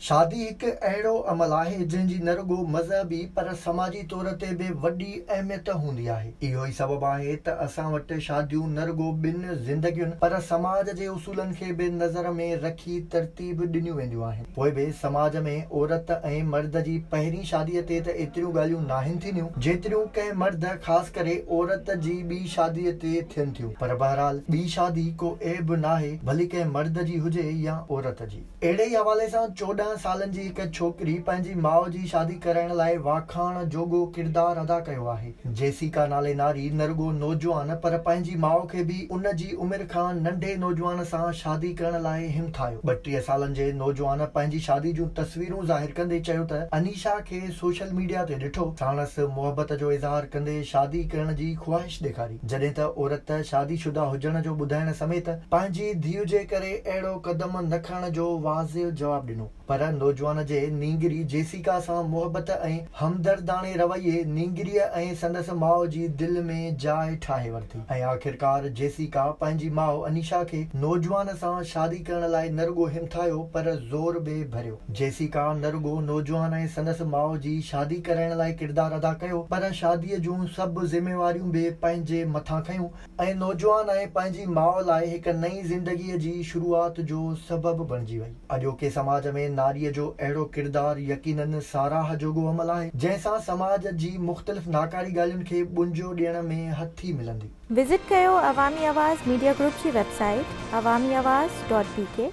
شادي هڪ اهڙو عمل آهي جنهن جي نه رڳو مذهبي پر سماجي طور تي به وڏي اهميت هوندي آهي. اهو ئي سبب آهي ته اسان وٽ شاديون نه رڳو ٻن زندگين پر سماج جي اصولن کي به نظر ۾ رکي ترتيب ڏنيون وينديون آهن. پوء به سماج ۾ عورت ۽ مرد جي پهرين شاديء تي ته ايتريون ڳالهيون ناهن ٿينديون جيتريون ڪنهن مرد خاص ڪري عورت جي ٻي شاديء تي ٿين ٿيون. پر بهرحال ٻي شادي ڪو عيب ناهي ڀلي ڪنهن مرد جي هجي يا عورت جي. اهڙي ئي حوالي سان 14 سالن جي هڪ ڇوڪري پنهنجي ماء جي شادي ڪرائڻ لاء واکاڻ جوڳو ڪردار ادا ڪيو آهي. جيسيڪا نالي ناري نه رڳو نوجوان پر پنهنجي ماء کي به ان جي عمر کان ننڍي نوجوان سان شادي ڪرڻ لاء همٿايو. 32 سالن جي نوجوان پنهنجي شادي جون تصويرون ظاهر ڪندي چيو ته انيشا کي سوشل ميڊيا تي ڏٺو، ساڻس محبت جو اظهار ڪندي شادي ڪرڻ جي خواهش ڏيکاري. جڏهن ته عورت شادي شده هجڻ جو ٻڌائڻ سميت پنهنجي ڌيء جي ڪري اهڙو قدم نه کڻڻ جو واضح جواب ڏنو پر نوجوان جي نينگري جيسيڪا سان محبت ۽ همدرداڻي رويي نينگريء ۽ سندس ماء جي دل ۾ جاء ٺاهي ورتي ۽ آخرڪار جيسيڪا پنهنجي ماء انيشا کي نوجوان سان شادي ڪرڻ لاء نه رڳو همٿايو پر زور به ڀريو. جيسيڪا نه رڳو نوجوان ۽ سندس ماء جي شادي ڪرائڻ لاء ڪردار ادا ڪيو پر شاديء جون سڀ ذميواريون به پنهنجي مٿان کنيون ۽ نوجوان ۽ پنهنجي ماء لاء هڪ نئين زندگيء جي شروعات جو سبب بڻجي وئي. اڄوڪي سماج ۾ ناريء جو اهڙو ڪردار يقينن ساراهه جوڳو عمل آهي جنهن سان سماج جي مختلف ناڪاري ڳالهين کي ٻنجو ڏيڻ ۾ هٿي ملندي. وزٽ ڪيو عوامي آواز ميڊيا گروپ جي website Awami Awaz dot B K.